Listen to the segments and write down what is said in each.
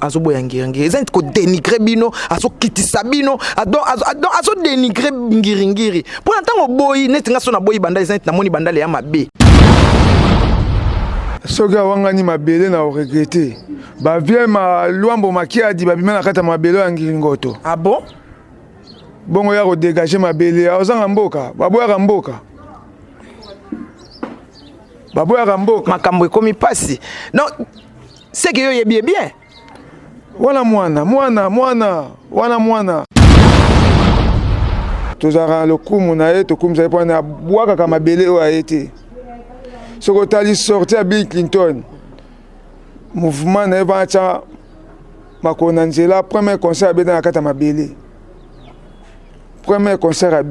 Azoboya ngiringiri, eza neti kodénigrer bino, azokitisa bino, donc azodénigrer ngiringiri. Mpo na ntango oboyi neti nga so naboyi Bandale, eza neti namoni Bandale ya mabe. Soki awangani mabele na oregretter, bavie ma Lwambo Makiadi babima na kati ya mabele ya Ngiringoto. Ah bon? Bongo ya kodégager mabele, ozanga mboka, baboyaka mboka, baboyaka mboka. Makambo ekomi mpasi. Donc seke yo oyebi ye bien. Wana mwana, mwana, mwana wana, mwana tozalaka na lokumu na ye, tokumisa ye mpona abwakaka mabele oyo aye te. Soki otali sortie ya Bill Clinton, mouvement na ye vana tya makolo na nzela, premier concert abeta na kati ya mabele, premier concert ya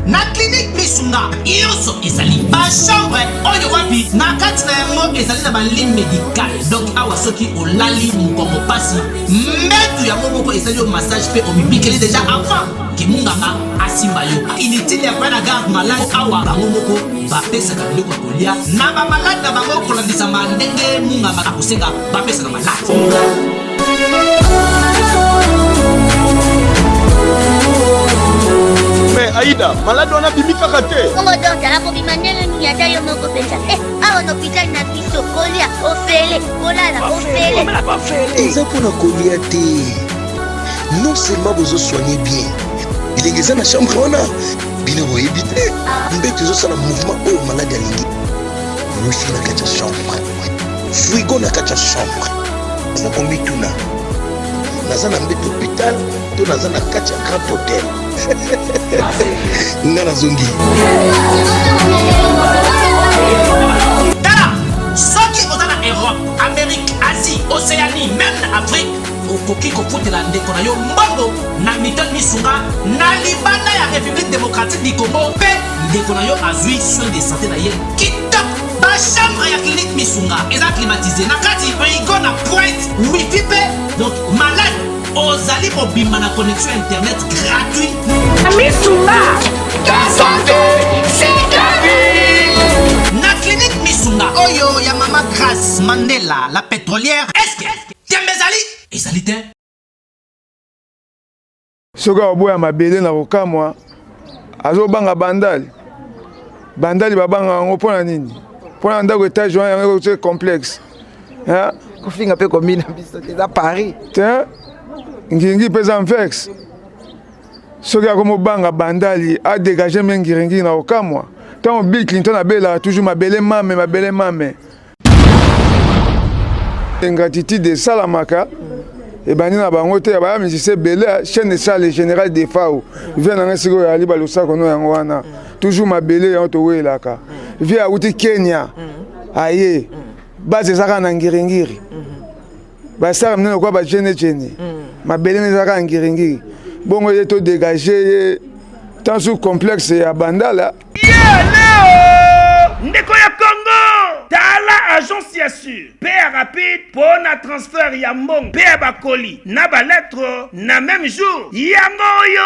Na clinique Misunga nyonso ezali bachambre oyo wapi na kati na yango ezali na balit médical. Donc awa soki olali mokongo pasi, mbetu yango moko ezali yo massage mpe omibikeli déjà avant ke munganga asimba yo. Inutile ya koya na garde malade. Awa bango moko bapesaka biloko ya kolia na bamalade na bango kolandisama ndenge munganga akosenga bapesa na malade. Mais Aïda, malade wana abimi kaka te. Bongo docteur akobima ndenge nini? Ata yo moko mpenza. Eh, awa na hôpital na biso, kolia ofele, kolala ofele. Eza mpona kolia te. Non seulement bozosoigne bien, bilenge eza na chambre wana, bino boyebi te, mbeto ezosala mouvement oyo malade alingi, wifi na kati ya chambre, frigo na kati ya chambre. Eza komituna: naza na mbeto hôpital to naza na kati ya grand hôtel? Nga nazongi. Tala, soki oza na Europe, Amérique, Asie, Océanie, même na Afrique, okoki kofutela ndeko na yo mbongo na Mutuelle Misunga na libanda ya République démocratique du Congo, mpe ndeko na yo azwi soin de santé na ye kitoko. Bachambre ya clinique Misunga eza climatisé na kati, frigo na pointe, wifi mpe donc malade ozali mobimba na connexion internet gratuit. Misunga, ta santé, c'est ta vie. Na clinique Misunga oyo ya mama Grace Mandela la pétrolière, est-ce tembe ezali? Ezali te. Soki akoboya mabele na kokamwa, azobanga Bandali. Bandali babanga yango mpo na nini? Mpo na ndako étage wana, yango ekotie complexe. Kofinga mpe komi na biso te, eza Paris. Te, ngiringi mpe eza anvex. Soki akomobanga Bandali, adégage me ngiringiri na kokamwa. Ntango Bill Clinton abelaka toujours mabele mame, mabele mame. Ingratitude esalamaka, ebandi na bango te. Baya musicien ebele, chaîne esala général Defao vie nanga sikoyo ali balosako no yango wana, toujours mabele yango towelaka. Vie awuti Kenya, aye base eza kaka na Ngiringiri. Basala minene lokola bagene gene, mabele no eza kaka Ngiringiri. Bongo ye todégage ye tant sous complexe ya Bandala. Leo ndeko ya Congo, tala agence ya sur mpe ya rapide mpo na transfert ya mbongo mpe ya bakoli na balettre na même jour. Yango oyo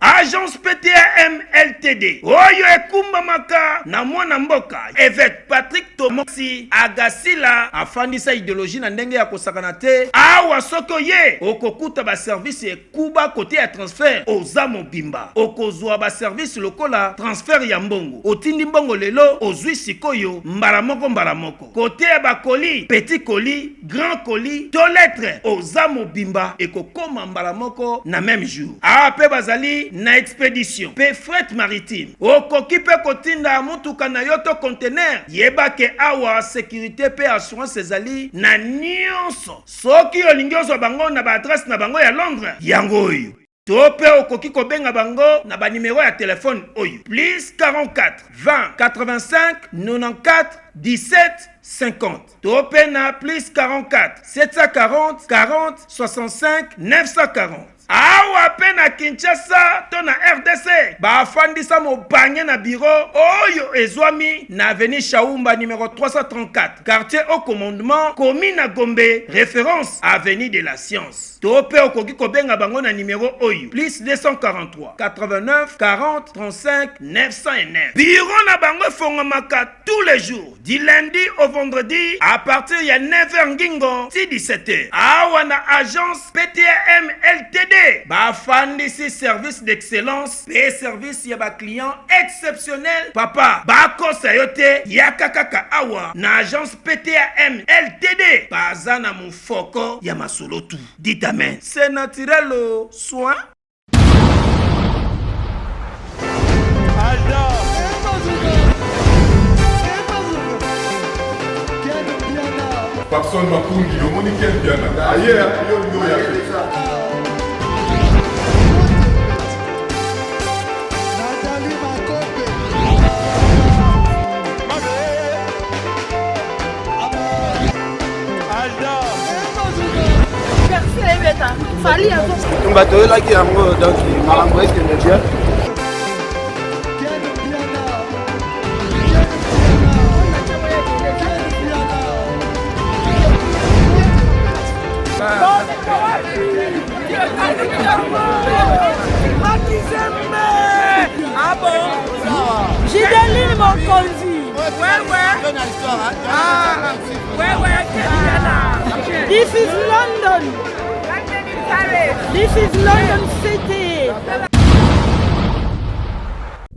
agence PTAM Ltd oyo ekumbamaka na mwana mboka évêque Patrick Tomosi Agasila, afandisa idéologie na ndenge ya kosakana te. Awa soki oye, okokuta baservice ekuba. Kote ya transfert, oza mobimba, okozwa baservice lokola transfert ya mbongo, otindi mbongo lelo, ozwi sikoyo mbala moko mbala moko. Kote ya bakoli, petit colis, grand colis to lettre, oza mobimba, ekokoma mbala moko na même jour. Awa mpe bazali na expédition mpe fret maritime, okoki mpe kotinda motuka na yo to conteneur. Yeba ke awa sécurité mpe assurance ezali na nyonso. Soki olingi ozwa bango na baadresse na bango ya Londres, yango oyo, to mpe okoki kobenga bango na banimero ya telefone oyo: plus 44 20 85 94 17 50, to mpe na plus 44 740 40 65 940. Awa pe na Kinshasa to na rdc, bafandisa mobange na bureau oyo ezwami na avenue Shaumba numero 334, quartier Haut Commandement, commune ya Gombe, reference avenue de la Science. To pe okoki kobenga bango na numero oyo, plus 243 89 40 35 909. Bureau na bango efongwamaka tous les jours du lundi au vendredi à partir ya 9h ngingo ti 17h. Awa na agence PTAM LTD bafandisi service d'excellence pe service ya ba clients exceptionnel. Papa, bakosa yo te, yaka kaka awa na agence PTAM LTD, baza na mofoko ya masolo tout. Dites amen. C'est naturel au soin. Papson Makungi, omoni Ken Mpiana aye yo olingi oya te. Tumba toyelaki yango donc makambo ekende bien. Gideline Mokonzi. Ouais, ouais. Ah, ouais, ouais. This is London. This is London City.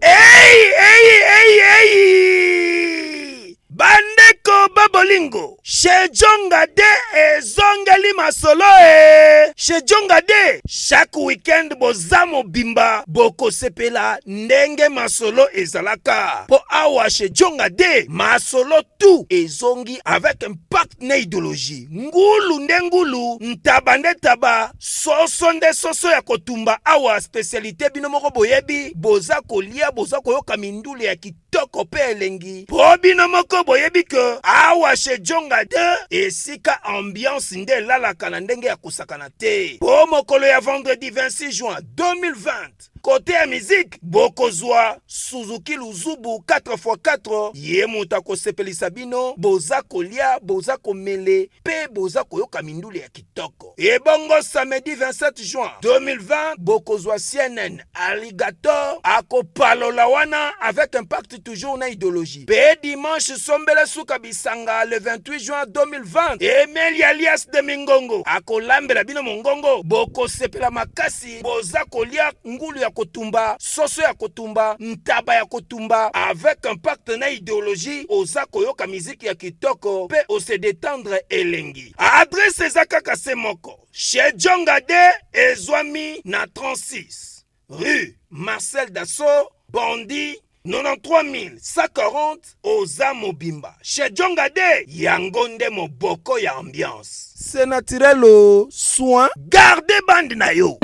Hey, hey, hey, hey! Bandeko babolingo, chez Djonga de ezongeli masolo e. Chez Djonga de, chaque week-end boza mobimba bokosepela ndenge masolo ezalaka. Po awa chez Djonga de, masolo tout ezongi avec impact na idéologie. Ngulu nde ngulu, ntaba nde taba, soso nde soso ya kotumba awa specialite bino moko boyebi, boza kolia boza koyoka mindule ya kitoko pe elengi po bino moko boyebi que awa chez Djonga 2 esika ambiance nde elalaka na ndenge ya kosakana te po mokolo ya vendredi 26 juin 2020 Kote ya musique bokozua Suzuki Luzubu 4x4 ye moto akosepelisa bino, boza kolia, boza komele pe boza koyoka mindule ya kitoko. Ebongo samedi 27 juin 2020 bokozua CNN Alligator akopalola wana avec impact toujours na ideologie. Pe dimanche sombele suka bisanga le 28 juin 2020 Emelia alias de Mingongo akolambela bino mongongo, bokosepela makasi. Boza kolia ngulu ya kotumba, soso ya kotumba, ntaba ya kotumba avec impact na ideologie, oza koyoka miziki ya kitoko pe o se detendre elengi. Adresse eza kaka se moko, chez Djonga de ezwami na 36 rue Marcel Dassault, Bondy, 93140 oza mobimba chez Djonga de yango nde moboko ya ambiance. C'est naturel au soin. Garde bande na yo.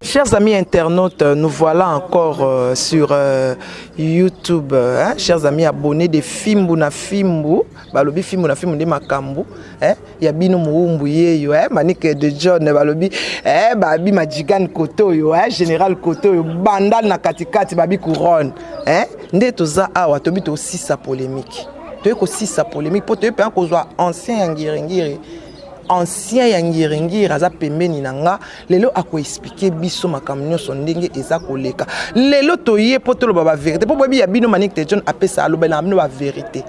Chers amis internautes, nous voilà encore euh, sur euh, YouTube. Hein? Chers amis abonnés de Fimbu na Fimbu, balobi Fimbu na Fimbu nde makambu, hein? ya bino mowumbu yeyo eh, manike de john balobi eh, babi majigan kote oyo eh, général kote oyo bandal na katikati babi couronne eh, nde toza awa tobi tosisa polémique toye kosisa polémique mpo toye mpenza kozwa ancien ya ngiringiri ancien ya ngiringiri aza pembeni na nga lelo akoexplike biso makambo nyonso ndenge eza koleka lelo toye mpo toloba baverité mpo boyebi ya bino manike de john apesa alobelaka bino baverité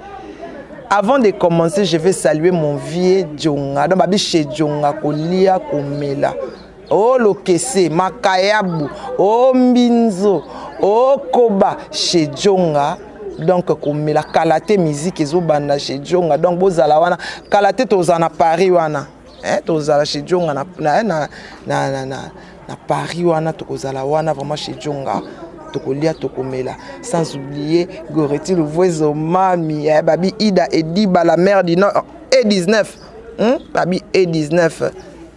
Avant de commencer, je vais saluer mon vieux Djonga. Donc, babi chez Djonga, kolia, komela. Oh, lokese, makayabu, oh, mbinzo, oh, koba, chez Djonga. Donc, komela, kala te musique ezobanda chez Djonga. Donc, bozala wana, kala te tozala na Paris wana. Eh, tozala chez Djonga na, na, na, na, na, na, na Paris wana, tokozala wana vraiment chez Djonga. Tokolia tokomela sans oublier Goretti Luvuezo mami eh, babi Ida Ediba la mère du Nord E19 babi E19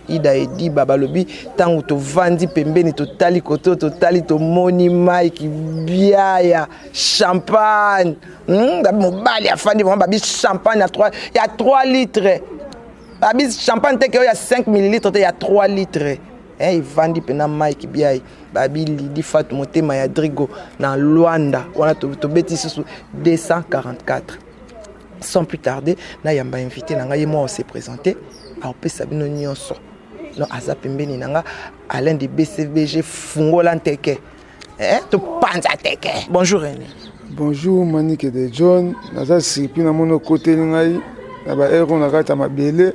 Ida Ediba balobi ntango tovandi pembeni totali koto totali tomoni Mike Biaya champagne babi mobali afandi vraiment babi champagne ya 3 litres. Babi champagne te ke oyo ya 5 millilitre te, ya 3 litres. Eh, evandi mpena Mike Biai. Babi Lidi Fatu motema ya Drigo na Luanda. Wana tobeti susu 244. Sans plus tarder, na yamba invité na ngai ye mwa se présenter, aopesa bino nyonso. Non, aza pembeni na nga Alain de BCBG fungola nteke. Eh, topanza teke. Bonjour René. Bonjour Manique de John, naza surpris na moni okoteli ngai na ba heure na kati ya mabele.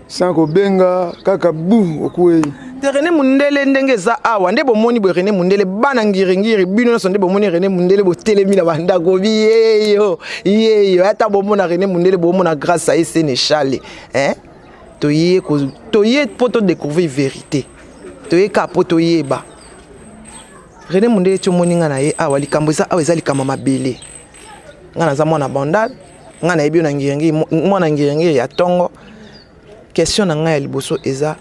Sans kobenga kaka bu okwei. Te René Mundele ndenge eza awa nde bomoni boye René Mundele bana ngiringiri bino nyonso nde bomoni René Mundele botelemi na bandako biyeyo yeyo ata bomona René Mundele bomona grâce à ye Sénéchal hein toye toye po to découvrir vérité toye ka po toyeba René Mundele ti omoni nga na ye awa likambo eza awa eza likambo mabele nga naza mwana bandal nga nayebi yo na ngiringiri mwana ngiringiri ya tongo. Question na ngai ya liboso eza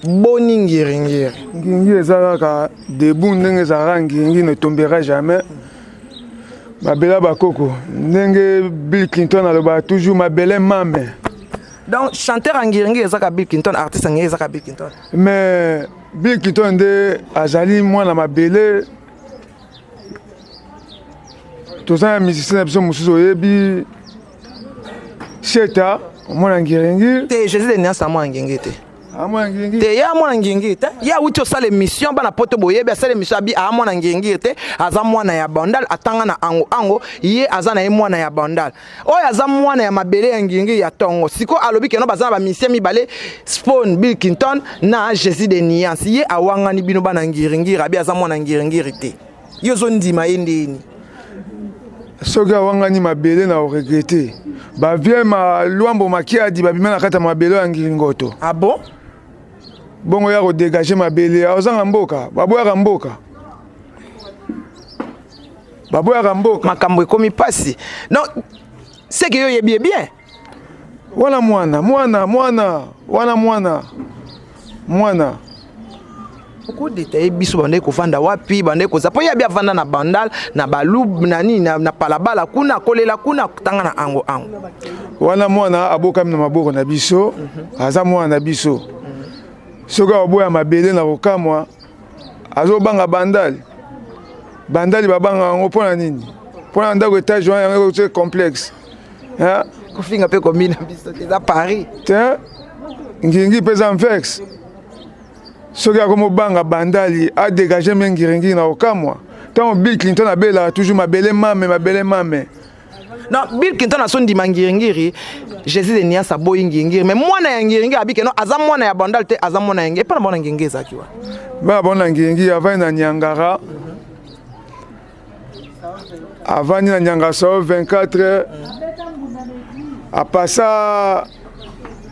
boni ngiringiri? Ngiringiri eza kaka debout ndenge ezalaka ngiringiri ne tombera jamais. Mabele ya bakoko ndenge Bill Clinton alobaka toujours mabele mame. Donc chanteur ya ngiringiri ezaka Bill Clinton, artiste ya ngiringiri ezaka Bill Clinton. Mais Bill Clinton nde azali mwana mabele. Toza na musicien na biso mosusu oyebi Sheta mwana ngiringiri te. Jésus de Niasa mwana ngiringiri te. Mwana ngiringiri te, ye mwana ngiringiri te. Ye awuti osala émission bana poto boyebi asala émission abi a mwana ngiringiri te, aza mwana ya bandal, atanga na ango ango, ye aza na ye mwana ya bandal. Oyo aza mwana ya mabele ya ngiringiri ya tongo. Siko alobi keno baza na ba musicien mibale, Spawn Bill Clinton na Jésus de Niance. Ye awangani bino bana ngiringiri abi aza mwana ngiringiri te. Yo zo ndima ye ndeni. Soki awangani mabele na oregrete. Ba vieux ma Luambo Makiadi babima na kati ya mabele ya ngiringoto. Ah bon? Bongo ya ko dégager mabele, ozanga mboka, baboyaka mboka. Baboyaka mboka. Makambo ekomi pasi. Non, c'est que yo yebi bien. Wana mwana, mwana, mwana, wana mwana. Mwana. Okodetaye biso bandaki kovanda wapi, bandaki koza po ye abi avanda na bandal na balub na nini na palabala kuna akolela kuna tanga na ango ango. Wana mwana abokami na maboko na biso, aza mwana na biso. Soki aboya mabele na kokamwa, azobanga bandal. Bandali babanga yango mpo na nini? Mpo na ndako etage wana yango ekoki complexe. Hein? Kofinga mpe komina biso te, eza Paris. Te, ngiringi mpe eza mvex. Soki akomobanga bandali, a dégager me ngiringi na kokamwa. Ntango Bill Clinton abelaka toujours mabele mame, mabele mame. Non, Bill Clinton asondima ngiringiri, Jésus de Nias aboyi ngiringiri, mais mwana ya ngiringiri abike non, aza mwana ya bandal te, aza mwana ya ngiringiri. Epa na mwana ngiringiri ezalaki wa? Bana bona ngiringiri avandi na Niangara. Avandi na Niangara so 24 apasa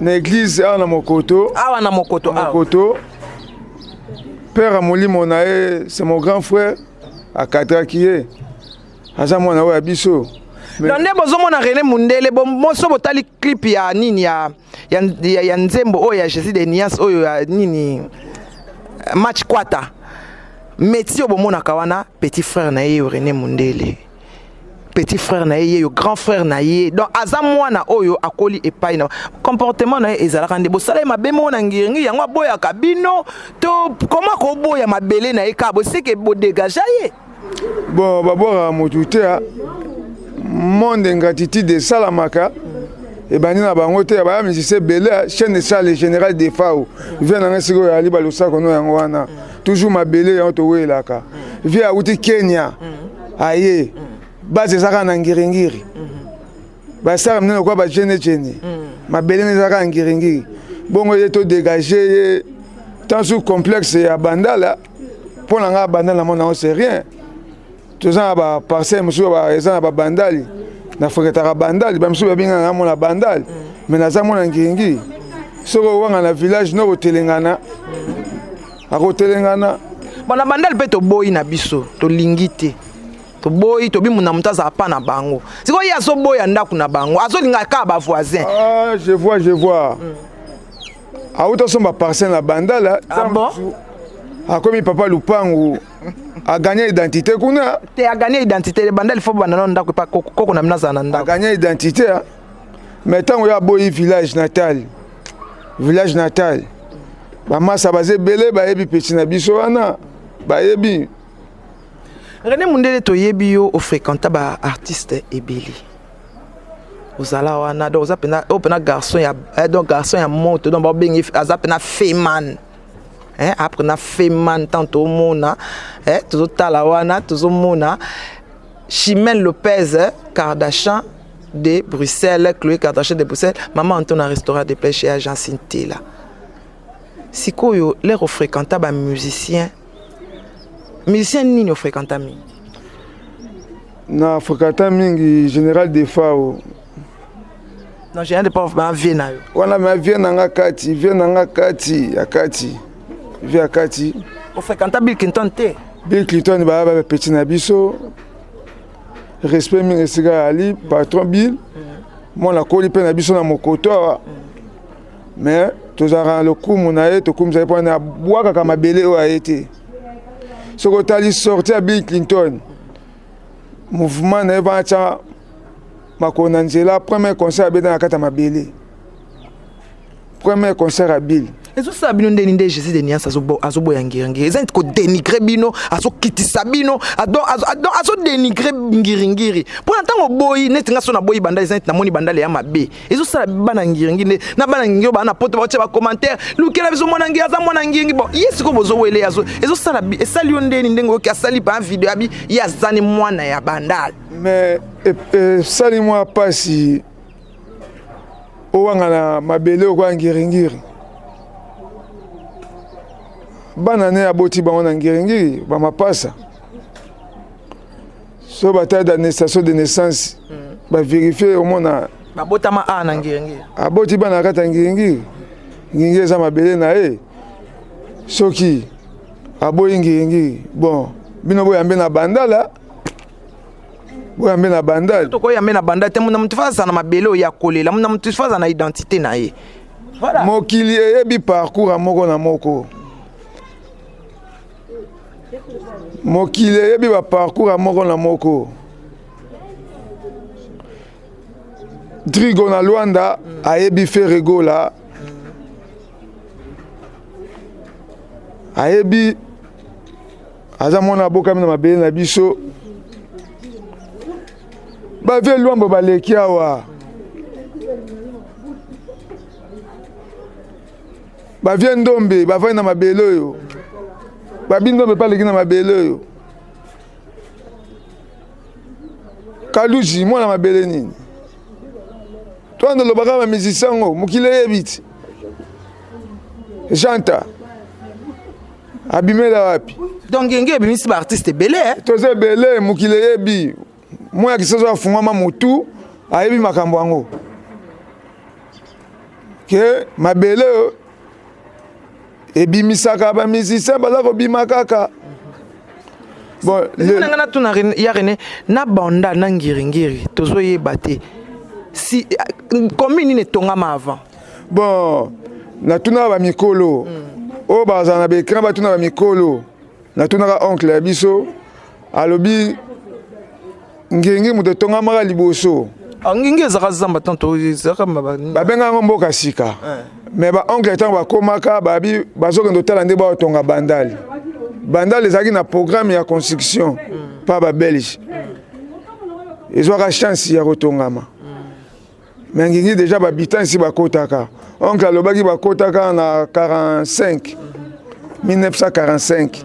na église awa na Mokoto. Awa na Mokoto, awa. Mokoto. Père ya molimo na ye, c'est mon grand frère, akadraki ye. Aza mwana oyo ya biso. Donc nde bozomona René Mundele, moso botali clip ya nini ya nzembo oyo ya Jésus de Nias oyo ya nini match kwata. Métier bomonaka wana petit frère na ye René Mundele. Petit frère na ye yo grand frère na ye. Donc aza mwana oyo akoli epai na comportement na ye ezalaka nde bosala ye mabe mona ngiringi yango aboyaka bino to comment koboya mabele na ye ka boseke bodégage ye. Bon, babwakaka motu te, monde ingratitude esalamaka ebandi na bango te, baya musicien ebele, chaîne esala général Defao vie na ngai sikoyo ali balosako no yango wana toujours mabele yango towelaka vie awuti Kenya aye base ezaka na ngiringiri basala minene kwa ba jene jene mabele ezaka na ngiringiri bongo ye to dégager ye tant sous complexe ya bandala mpo na ngai bandala na mona c'est rien. Toza na ba parcelle mosusu eza na ba bandali na fréquentaka bandali ba mosusu babengaka nga mona bandali mais naza mona ngiringiri. Soki owanga na village no kotelengana akotelengana. Bon, na bandali mpe toboyi na biso tolingi te, toboyi tobimuna moto azala pa na bango. Sikoyo ye azoboya ndako na bango, azolinga kaka ba voisin. Ah, je vois, je vois. Auta somba parcelle na bandala. Ah bon? Akomi papa Lupangu. A gagné identité kuna. Te a gagné identité bandal il faut banda na ndako pa koko na mnaza na ndako. A gagné identité. Mais ntango yo aboyi village natal, village natal, bamasa baza ebele, bayebi peti na biso wana, bayebi. René Mundele, toyebi yo ofréquenta baartiste ebele, ozala wana. Donc oza mpena oyo mpena garçon ya donc garçon ya moto, donc babengi aza mpena feman, hein, après na feman. Tant tomona, eh, tozotala wana, tozomona Chimène Lopez Kardashian de Bruxelles, Chloé Kardashian de Bruxelles, mama Antona, restaurant de pêche et agence Ntela. Sikoyo lere ofréquenta bamusicien, musicien nini ofréquenta mingi? Na fréquenta mingi Général Defao. Non, Général Defao ba vie na yo? Wana ma vie na nga kati, vie na nga kati ya kati, vie ya kati. Ofréquenta Bill Clinton te? Bill Clinton baya bapeti na biso, respect mingi esika ali patron Bill, mwana akoli mpe na biso na mokoto awa. Mais tozalaka na lokumu na ye, tokumisa ye mpona abwakaka mabele oyo aye te. Soki otali sortie ya Bill Clinton, mouvement na ye vana tya makolo na nzela, premier concert abeta na kati ya mabele, premier concert ya Bill. Ezosala bino ndeni nde Jésus de Nuance azoboya Ngiringiri? Eza neti kodénigrer bino, azokitisa bino, donc azodénigrer Ngiringiri. Mpona ntango oboyi neti nga so naboyi Bandale, eza neti namoni Bandale ya mabe. Ezosala bana Ngiringiri nde na bana Ngiringiri oyo baa na poto baotia bacommentaire: lukela biso mwana Ngiri, aza mwana Ngiringi. Bon, ye sikoyo bozowele, ezosala esali yo ndeni ndenge oyoki asali pa video abi ye azani mwana ya Bandale? Mais esali mwa mpasi owanga na mabele okoya Ngiringiri. Bana ne aboti bango na Ngiringiri, bamapasa so batala d'attestation de naissance, bavérifier, omona. Babotama awa na Ngiringiri. Aboti bana na kati ya Ngiringiri. Ngiringiri eza mabele na ye. Soki aboyi Ngiringiri, bon, bino boyambe na Bandala, boyambe na Bandala. Tokoyambe na Bandala te. Na motu fa aza na mabele oyo ya kolela, na motu fa aza na identité na ye. Voilà. Mokili eyebi parcours ya moko na moko, mokili eyebi baparcours ya moko na moko. Drigo na Lwanda ayebi Ferre Gola, ayebi aza mwana abokami na mabele na biso. Bavie Lwambo baleki awa, bavie Ndombe bavandi na mabele oyo, babi Ndombe mpe aleki na mabele oyo. Kaluji mwana mabele nini? Twanda olobaka bamusicien yango, mokili eyebi ti Janta abimela wapi. Donc ngenge ebimisi baartiste ebele, eh? Toza ebele, mokili eyebi. Mwana kisazo afungwama motu, ayebi makambo yango ke mabele oyo ebimisaka bamusicien, baza kobima kaka. Bon, le... Nga natuna ya René, na Banda na Ngiringiri tozoyeba te si commune nini etongama avant. Bon, natunaka bamikolo oyo bazala na baécran, batuna bamikolo. Natunaka oncle ya biso, alobi Ngiringi moto etongamaka liboso. Ah, Ngingi ezalaka zamba tanto ezalaka. Babenga yango mboka sika. Mais baoncle ntango bakomaka, babi bazokende otala nde baotonga Bandali. Bandali ezalaki na programme ya construction pa babelge, ezwaka chance ya kotongama. Mais Ngingi déjà bahabitant esi bakotaka. Oncle alobaki bakotaka na 45, 1945.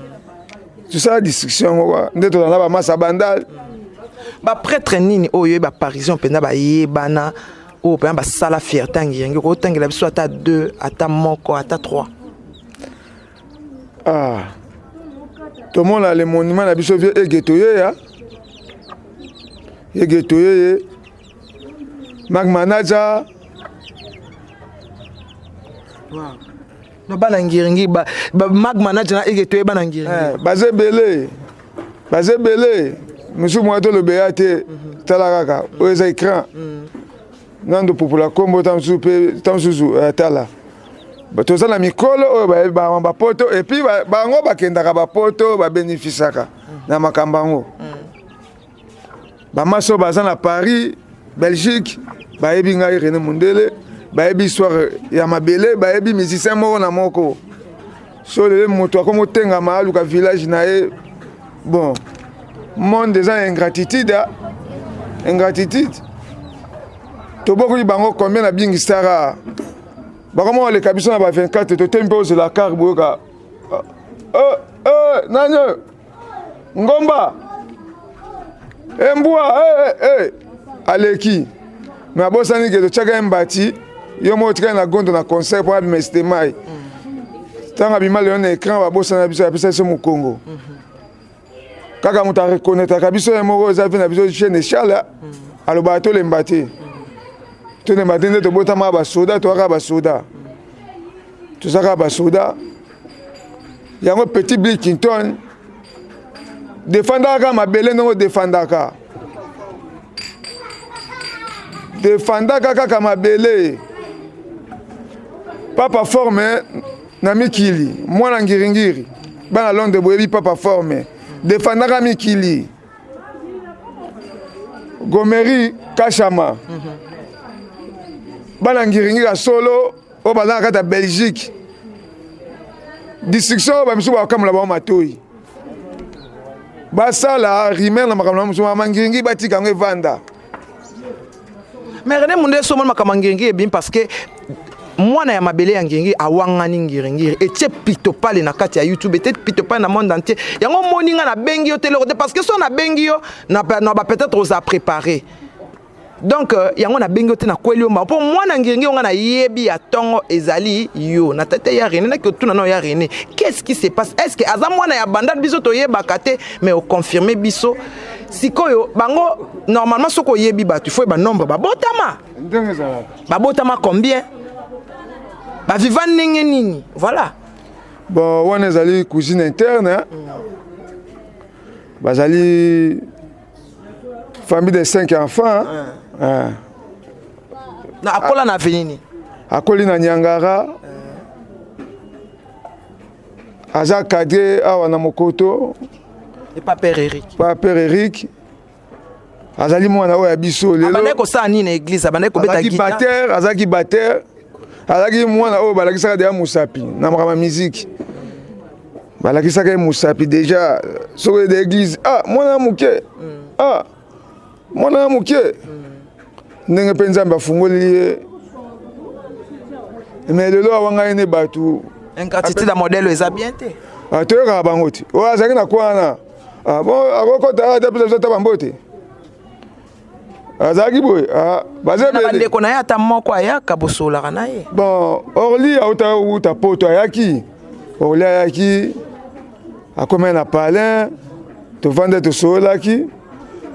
Tosala distinction yango nde tozala na bamasa Bandal. Baprêtre nini oyo oyebi, baparisien mpenza bayebana, oyo mpenza basala fierté ya Ngiringi? Okotangela biso ata 2, ata moko, ata 3. Ah, tomona le monument na biso, vieux Ege Toyeya, Ege Toyeye, Mark Manager. No bana Ngiringi ba, ba Mag Manager na Ege Toye, bana Ngiringi. Eh, baza ebele, baza ebele. Mosusu mwa tolobeya te. Tala kaka oyo eza écran nando popula nkombo ta mosusu mpe ta mosusu. Tala, toza na mikolo oyo bayebi bapoto, et puis bango bakendaka bapoto, babénéficiaka na makambo yango. Bamasi oyo baza na Paris. Belgique bayebi ngai René Mundele, bayebi histoire ya mabele, bayebi musicien moko na moko. So lelo moto akomi otengama aluka village na ye bon monde eza na ingratitude ah. Ingratitude tobokoli bango combien na bingi star bakoma koleka biso na ba 24 totemi mpe ozela car boyoka oh, oh, oh, nani oyo ngomba embwa eh, eh, eh. Aleki me abosani ke totyaka ye mbati yo moko otikali na gondo na concert mpo abima estemai ntango abima lelo na écran babosana biso apesa biso mokongo kaka moto areconnaîtraka biso ye moko eza mpe na biso jeune echala alobaka tolemba te tolemba te nde tobotamaka basoda toyaka basoda tozaka basoda yango petit Bill Clinton defandaka kaka mabele ndenge odefandaka defandaka kaka mabele papa forme na mikili mwana ngiringiri bana Londres boyebi papa forme defandaka mikili Gomeri Kashama bana ngiringiri ya solo oyo baza na kati ya Belgique distriction oyo bamisusu bakamula bango matoi basala rumeur na makambo na mosusu mama ngiringi batika yango evanda. Mais René Munde somo makambo ya ngiringi ebimi parce que mwana ya mabele ya ngiringiri awangani ngiringiri etie pitopale na kati ya YouTube etie pitopale na monde entier yango omoni nga nabengi yo te eloko te parce que so nabengi yo na ba peut-être oza préparé donc yango nabengi yo te nakweli yo mba mpo mwana ngiringiri nga nayebi ya ntongo ezali yo na tete ya René naki otuna nao ya René qu'est-ce qui se passe est-ce que aza mwana ya bandal biso toyebaka te mais oconfirme biso sikoyo bango normalement soki oyebi bato il faut yeba nombre babotama ndenge ezalaka babotama combien baviva ndenge nini voilà. Bon wana ezali cuisine interne bazali famille de 5 enfants ah. Na akola na avenue nini? Akoli na Nyangara aza cadre awa na Mokoto epa père Eric. Pa père Eric azali mwana oyo ya biso lelo. Abandaki kosala nini na église? Abandaki kobeta guitare. Batteur, azalaki batteur. Azalaki mwana oyo balakisaka deja mosapi na makambo ya musique. Balakisaka ye mosapi deja soki de église ah mwana ya moke ah mwana ya moke ndenge mpe Nzambe afungoli ye mais lelo awanga ye ne bato ingratitude ya modèle eza bien te. Ah, toyokaka bango te oyo azalaki na kwana ah, bon akokota ata biso biso ata bambote azalaki boye ah, baza na bandeko na ye ata moko ayaka bosololaka na ye. Bon Orly auta uta poto ayaki Orly ayaki akomaki na palin tovanda tosololaki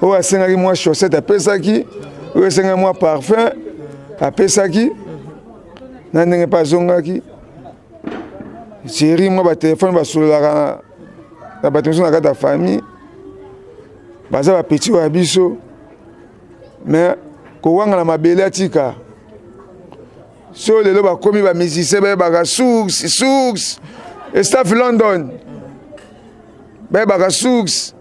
oyo asengaki mwa chaussette apesaki oyo asengaki mwa parfum apesaki na ndenge mpe azongaki Thierry mwa batelefone basololaka na bato mosusu na kati ya famille baza bapeti oyo ya biso mais kowangana mabele atika so lelo bakomi bamusicien bayebaka source source staff London bayebaka source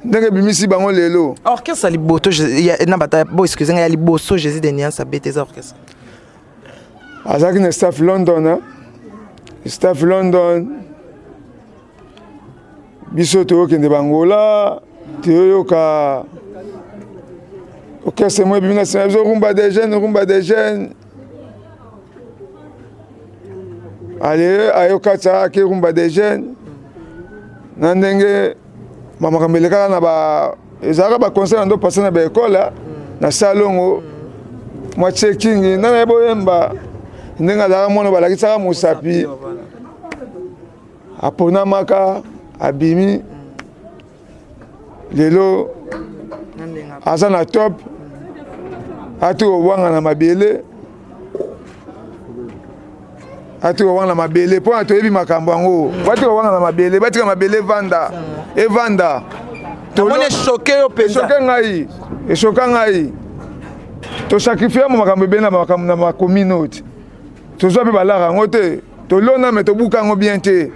ndenge ebimisi bango lelo. Orchestre ya liboso na bata bo excuse nga ya liboso Jésus de Nuance abete eza orchestre azalaki na staff London hein? Staff London biso toyokende bangola toyoyoka orchestre moko ebimi na nsima biso rumba des jeunes rumba des jeunes ale ayokatisa ake rumba des jeunes na ndenge bamakambo elekaka na ba ezalaka baconcert na ndo passe na baekole na salongo mwa checking nana ye boyemba ndenge azalaka mwana balakisaka mosapi aponamaka abimi lelo aza na top ati kowanga na mabele ati kowanga na mabele mpo na toyebi makambo yango bati kowanga na mabele batika mabele evanda evanda tomoni echoke yo mpenza echoke ngai echoka ngai tosakrifie mo makambo ebele na makambo na makomine oyo ti tozwa mpe balara yango te tolona me tobuka yango bien te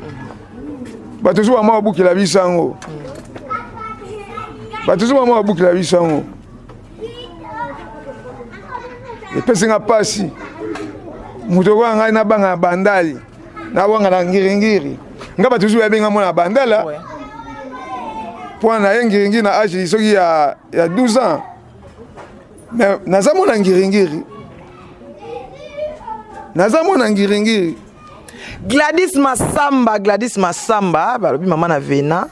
bato zuwa mwa babukela biso yango bato zuwa mwa babukela biso yango. Epesi nga mpasi moto okoya ngai nabanga na bandali nawanga na ngiringiri nga bato mosusu bayebi nga mwana bandala mpo na ye ngiringiri na age soki ya, ya 12 ans mais naza mwana ngiringiri naza mwana ngiringiri. Gladys Masamba, Gladys Masamba, balobi mama na Vena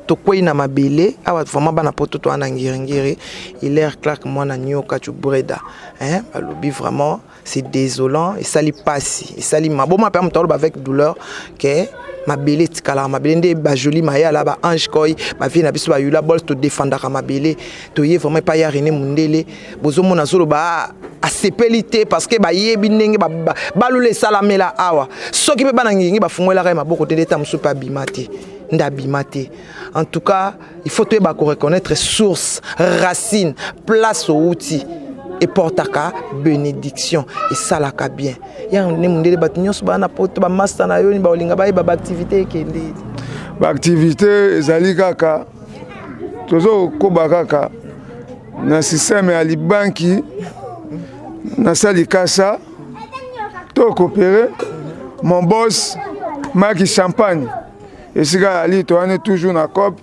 tokwei na mabele awa vraiment bana poto toa na ngiringiri. Hilaire Clark mwana nyoka cubreda, hein, balobi vraiment c'est désolant, esali pasi, esali maboma mpe moto aloba avec douleur ke mabele etikalaka mabele nde bajoli mayala ba ange koi bavie na biso bayula bol todefendaka mabele toye vraiment epai ya René Mundele. Bozomona azoloba asepeli te parce que bayebi ndenge balula esalamela awa. Soki mpe bana ngingi bafungolelaka ye maboko te nde ta mosusu mpe abima te nde abima te. En tout cas, il faut toyeba koreconnaître source, racine, place outi eportaka bénédiction, esalaka bien. Ya nde Mundele, bato nyonso baa na poto, bamasta na yo baolinga bayeba baactivité ekende. Baactivité ezali kaka tozokoba kaka na système ya libanki nasali kasa to coopérer. Mon boss Maki Champagne esika ali toyani toujours na cop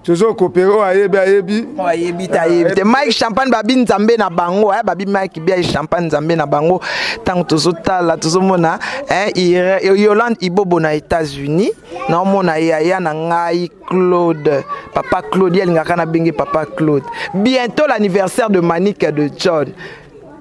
tozocoopérer. Oyo ayebi ayebi. Oyo ayebi te ayebi te. Mike Champagne babi nzambe na bango, eh, babi Mike Bia Champagne nzambe na bango. Ntango tozotala tozomona, eh, Yolande Ibobo na États-Unis, naomona yaya na ngai Claude, papa Claude, ye alingaka nabenge papa Claude. Bientôt l'anniversaire de Manique de John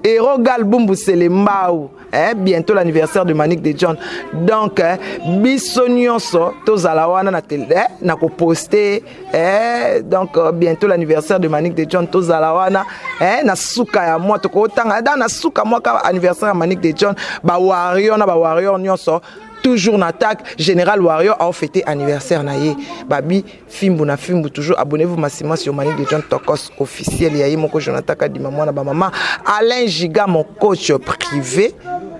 Erogal Bumbu Selembao, eh, bientôt l'anniversaire de Manique de John. Donc eh, biso nyonso tozala wana na, eh, na koposte, eh, donc bientôt l'anniversaire de Manique de John, tozala wana, eh, na suka ya mwa tokotanga da na suka mwaka anniversaire ya Manique de John. Bawarrior na bawarrior nyonso toujours na attaque. Général Warrior a fêté anniversaire na ye. Babi fimbu na fimbu toujours. Abonnez-vous massivement sur Manique de John Tokos officiel ya ye moko Jonathan Kadima mwana ba mama. Alain Giga, mon coach privé,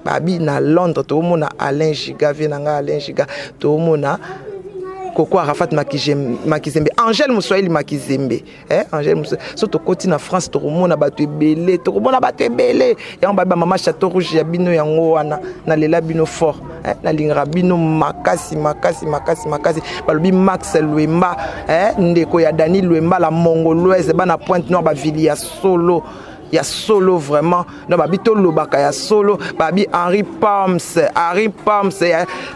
babi na Londres toomona Alain Giga vie na nga Alain Giga. Toomona Koko Arafat Makizembe, Angèle Muswahili Makizembe, eh, Angèle Muswahili. So tokoti na France tokomona bato ebele, tokomona bato ebele yango babi bamama Château Rouge ya bino yango wana. Nalela bino fort, eh, nalingaka bino makasi makasi makasi makasi. Balobi Max Lwemba, eh, ndeko ya Dani Lwemba la Mongoloise, bana Pointe Noire bavili ya solo ya solo vraiment. Donc babi tolobaka ya solo. Babi Henri Pams, Henri Pams,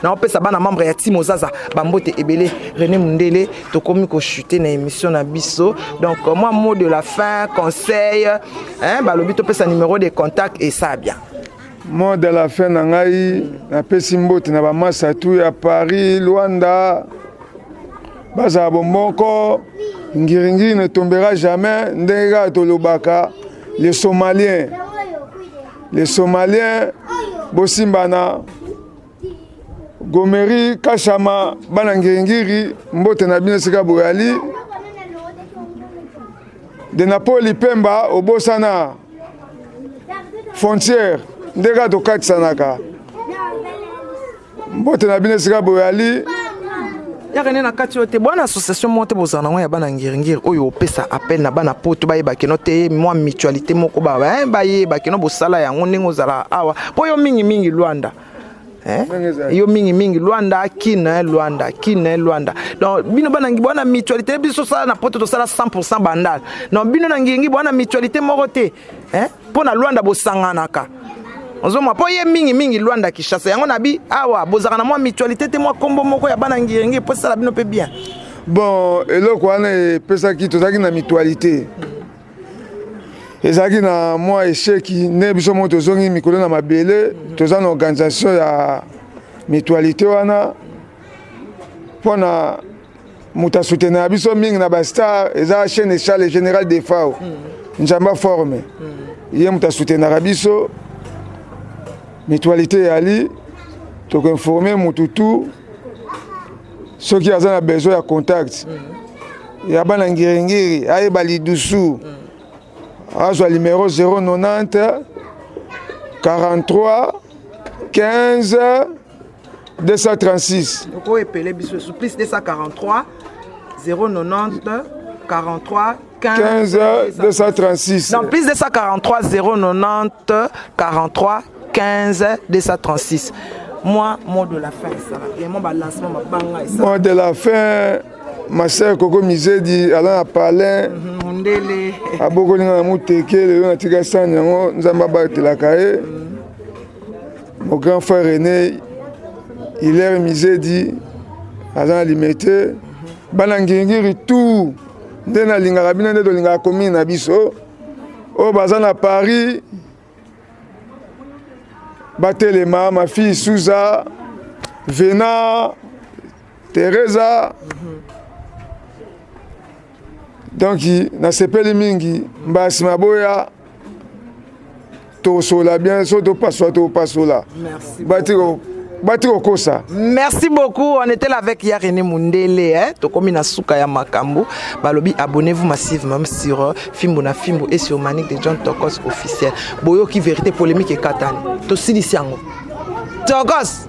naopesa bana membre ya Timo Zaza bambote ebele. René Mundele, tokomi kochute na émission na biso. Donc moi, mot de la fin, conseil, hein, balobi topesa numéro de contact et ça bien. Mot de la fin na ngai, napesi mbote na bamasa tu ya Paris, Luanda, bazala bomoko. Ngiringiri ne tombera jamais. Ndenge kaka tolobaka, les Somaliens, les Somaliens bosimbana. Gomeri Kashama, bana ngiringiri, mbote na bino esika boyali. De Napoli Pemba obosana frontière nde kaka tokatisanaka. Mbote na bino esika boyali. Yaka nde na kati oyo te bwana association moko te bozala nango ya bana ngiringiri oyo opesa appel na bana poto bayeba keno te mwa mutualité moko bayeba keno bosala yango ndenge ozala awa mpo yo mingimingi Lwanda, eh? Yo mingimingi Lwanda Kin, Lwanda Kin, Lwanda. Donc bino bana bwana mutualité, biso tosala na poto tosala 100 bandal. Non, bino na ngiringi bwana mutualité moko te, eh? Mpo na Lwanda bosanganaka ozomwa mpo ye mingimingi Lwanda Kinshasa yango na bi awa bozalaka na mwa mutualité te, mwa nkombo moko ya bana ngiringi mpo esala bino mpe bien. Bon, eloko wana epesaki tozalaki na mutualité ezalaki na mwa échec nde biso moko tozongi mikolo na mabele. Toza na organisation ya mutualité wana mpona moto asoutenaka biso mingi na bastar eza chaîne echale Général Defao Nzamba forme. Ye moto asoutenaka biso. Mutualité eyali, tokoinforme motu tu soki aza na besoin ya contact ya bana ngiringiri ayeba lidusu azwa numéro 090 43 15 236. Okoepele biso plus 243 090 43. 15 236. Donc plus 243 090 43 15 236. Moi, mot de la fin, ça va bien. Moi, balancement, ma banga et ça. Mot de la fin, ma sœur Coco Mizedi, ala na palin. Mundele. Abokoli nga na muteke, lelo natika sani yango, Nzambe abatelaka ye. Mon grand frère René, Hilaire Mizedi, aza na limete. Bana ngingiri tout nde nalingaka bino nde tolingaka commune na biso oyo baza na Paris batelema ma fille Souza Vena Teresa donc nasepeli mingi mbala nsima boya tokosola bien so topasola tokopasola bati kokosa. Merci beaucoup. On était là avec Ya René Mundele. Hein? Tokomi na suka ya makambo. Balobi, abonnez-vous massivement sur Fimbu na Fimbu et sur Manick de John Tokos officiel. Boyoki vérité polémique et katani. Tosilisi yango. Tokos.